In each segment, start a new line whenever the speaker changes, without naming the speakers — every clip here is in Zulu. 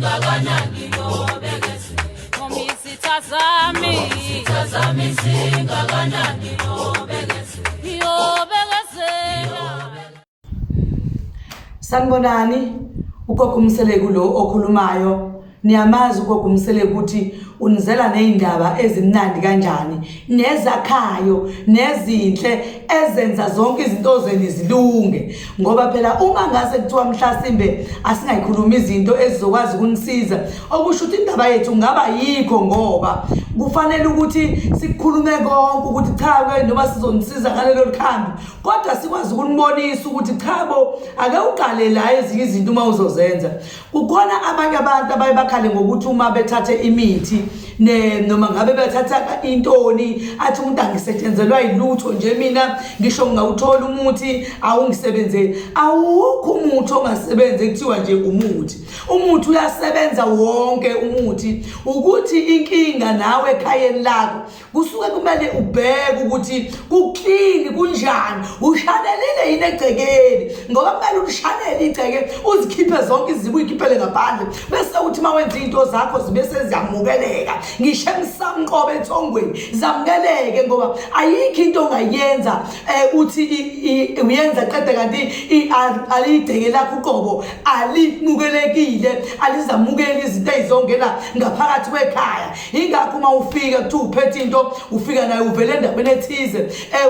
Singakanani nobekezela. Noma izitha zami. Izitha zami singakanani nobekezela. Ngiyobekezela.
Sanibonani, ugogo uMseleku lo okhulumayo. Niyamazi ugogo uMseleku ukuthi unizela nezindaba ezimnandi kanjani, nezakhayo, nezinhle ezenza zonke izinto zenu zilunge. Ngoba phela uma ngase kuthiwa mhlasimbe asingayikhulumi izinto ezizokwazi ukunisiza, okusho ukuthi indaba yethu ngaba yikho ngoba kufanele ukuthi sikukhulume konke ukuthi cha ke noma sizonisiza ngalelo likhambi kodwa sikwazi ukunibonisa ukuthi cha bo ake uqale la ezinye izinto uma uzozenza. Kukhona abanye abantu abaye bakhale ngokuthi uma bethathe imithi ne noma ngabe bethatha intoni athi umuntu angisetshenzelwa yilutho nje mina ngisho ngingawuthola umuthi awungisebenzeli. Awukho umuthi ongasebenzi ekuthiwa nje umuthi. Umuthi uyasebenza wonke umuthi ukuthi inkinga nawe ekhayeni lakho kusuke kumele ubheke ukuthi kuclean kunjani ushanelile yini egcekeni ngoba kumele ulishanele igceke uzikhiphe zonke izibi uyikhiphele ngaphandle bese uthi uma wenza izinto zakho zibe seziyamukeleka ngisho emsamqobe ethongweni zamukeleke ngoba ayikho into ongayenza eh uthi uyenza qede kanti aliyigceke lakho uqobo alimukelekile alizamukeli izinto ezizongena ngaphakathi kwekhaya. Ingakho uma ufika kuthiwa uphethe into ufika nayo uvele endaweni ethize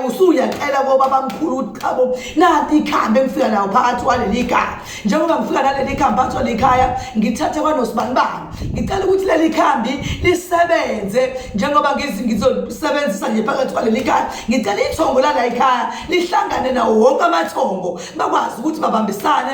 usuyacela kobabamkhulu ukuthi chabo nanti ikhambi engifika nayo phakathi kwaleli khaya. Njengoba ngifika naleli khambi phakathi kwaleli khaya ngithathe kwanosibanibani ngicela ukuthi leli khambi lisebenze njengoba ngizosebenzisa nje phakathi kwaleli khaya. Ngicela ithongo lala ekhaya lihlangane nawo wonke amathongo bakwazi ukuthi babambisane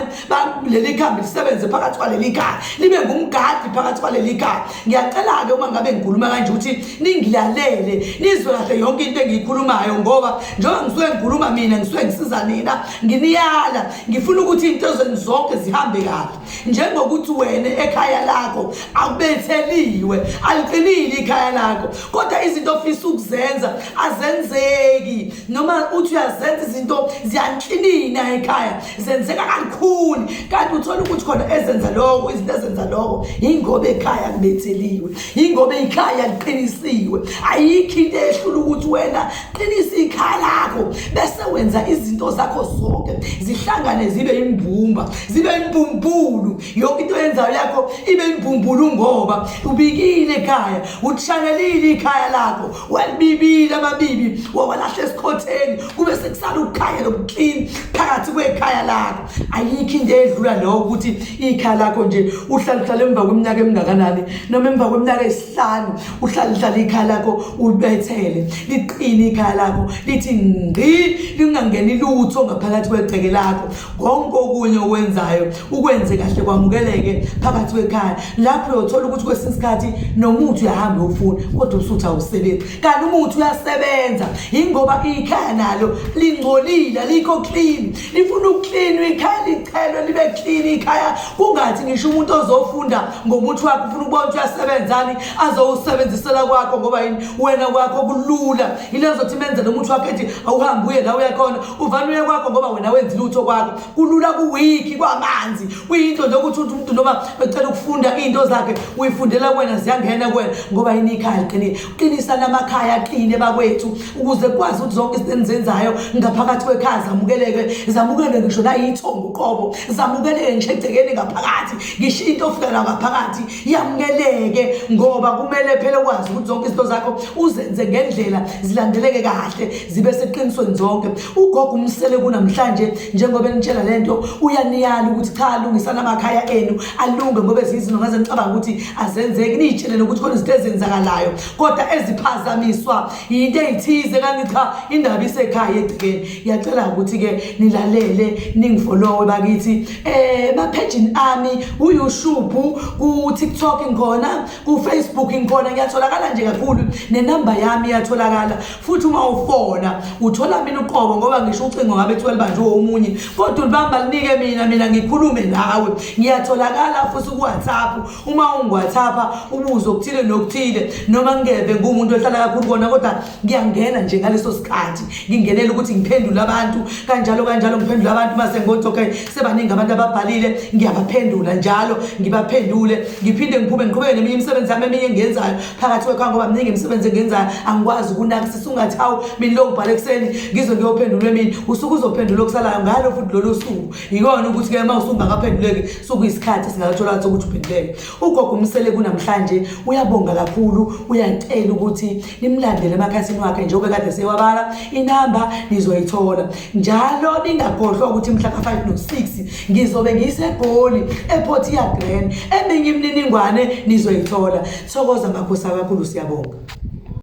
leli khambi lisebenze phakathi kwaleli khaya libe ngumgadi phakathi kwaleli khaya. Ngiyacela-ke uma ngabe ngikhuluma kanje ukuthi ningilalele nizwe kahle yonke into engiyikhulumayo ngoba njengoba ngisuke ngikhuluma mina ngisuke ngisiza nina nginiyala ngifuna ukuthi into zenu zonke zihambe kahle njengokuthi wena ekhaya lakho akubetheliwe aliqinile ikhaya lakho kodwa izinto ofisa ukuzenza azenzeki noma uthi uyazenza izinto ziyanklinina ekhaya zenzeka kalukhuni kanti uthola ukuthi khona ezenza lokho izinto ezenza lokho yingoba ekhaya kubetheliwe yingoba ikhaya liqinisiwe. Ayikho into ehlula ukuthi wena qinisa ikhaya lakho bese wenza izinto zakho zonke zihlangane zibe imbumba zibe imbumbulu yonke into oyenzayo yakho ibe imbumbulu ngoba ubikile ekhaya utshanelile ikhaya lakho walibibile amabibi wawalahla esikhotheni kube sekusala ukukhanya nobuclean phakathi kwekhaya lakho. Ayikho into edlula lokho ukuthi ikhaya lakho nje uhlale uhlale emva kweminyaka emingakanani noma emva kweminyaka eyisihlanu uhlale uhlale ikhaya lakho ulibethele liqine ikhaya lakho lithi ngqi lingangeni lutho ngaphakathi kwegceke lakho. Konke okunye okwenzayo ukwenze kahle kwamukeleke phakathi kwekhaya lapho uyothola ukuthi kwesinye isikhathi nomuthi uyahamba uyofuna kodwa usuthi awusebenzi kanti umuthi uyasebenza yingoba ikhaya nalo lingcolile alikho clean lifuna ukucleanwa ikhaya lichelwe libe clean ikhaya kungathi ngisho umuntu ozofunda ngomuthi wakho ufuna ukubona ukuthi uyasebenzani azowusebenzisela kwakho ngoba yini wena kwakho kulula yile ozothi menzele umuthi wakho ethi awuhambe uye la uyakhona uvane uye kwakho ngoba wena wenzi lutho kwakho kulula kuwiki kwamanzi kuyinto nje ukuthi umuntu noma ecela ukufunda izinto zakhe uyifundela kuwena ziyangena kuwena ngoba yini ikhaya liqinile. Qinisa namakhaya aqine bakwethu ukuze kukwazi ukuthi zonke izinto enizenzayo ngaphakathi kwekhaya zamukeleke zamukelwe ngisho nayithongo uqobo zamukeleke ngisho egcekeni ngaphakathi ngisho into ofika nayo ngaphakathi yamukeleke ngoba kumele phela ukwazi ukuthi zonke izinto zakho uzenze ngendlela zilandeleke kahle zibe seqinisweni zonke. Ugogo uMsele kunamhlanje njengoba enitshela lento uyaniyala ukuthi cha lungisana amakhaya enu alunge ngoba ezinye izinto ngaze nicabanga ukuthi azenzeki niyitshele nokuthi khona izinto ezenzakalayo kodwa eziphazamiswa yinto eyithize kanti cha indaba isekhaya egcekeni. Ngiyacela ukuthi-ke nilalele ningifolowe bakithi emaphejini ami uYouTube ku-TikTok ngikhona ku-Facebook ngikhona ngiyatholakala nje kakhulu nenamba yami iyatholakala futhi uma ufona uthola mina uqobo ngoba ngisho ucingo ngabe kuthiwa libanjwe omunye kodwa ulibamba linike mina mina ngikhulume nawe. Ngiyatholakala futhi ku-WhatsApp. ku-WhatsApp. Uma ungi-WhatsApp ubuze okuthile nokuthile, noma ngingeve ngumuntu ohlala kakhulu kona, kodwa ngiyangena nje ngaleso sikhathi, ngingenele ukuthi ngiphendule abantu kanjalo kanjalo, ngiphendule abantu mase ngothi okay, sebaningi abantu ababhalile, ngiyabaphendula njalo, ngibaphendule, ngiphinde ngiphume ngiqhubeke neminye imisebenzi yami eminye engiyenzayo phakathi kwekhaya, ngoba miningi imisebenzi engiyenzayo, angikwazi ukunakisisa. Ungathi hawu, mina lo ngibhale ekuseni, ngize ngiyophendula emini, usuke uzophendula okusalayo ngalo futhi lolu suku. Yikona ukuthi-ke uma usungakaphenduleki, sukuyisikhathi singakatholakala sokuthi uphenduleke. Ugogo uMseleku namhlanje uyabonga kakhulu, uyacela ukuthi nimlandele emakhasini wakhe njengoba kade sewabala inamba, nizoyithola njalo. Ningakhohlwa ukuthi mhla ka-5 no-6 ngizobe ngiseGoli, ePortia Glen. Eminye imininingwane nizoyithola. Thokoza makhosi akakhulu, siyabonga.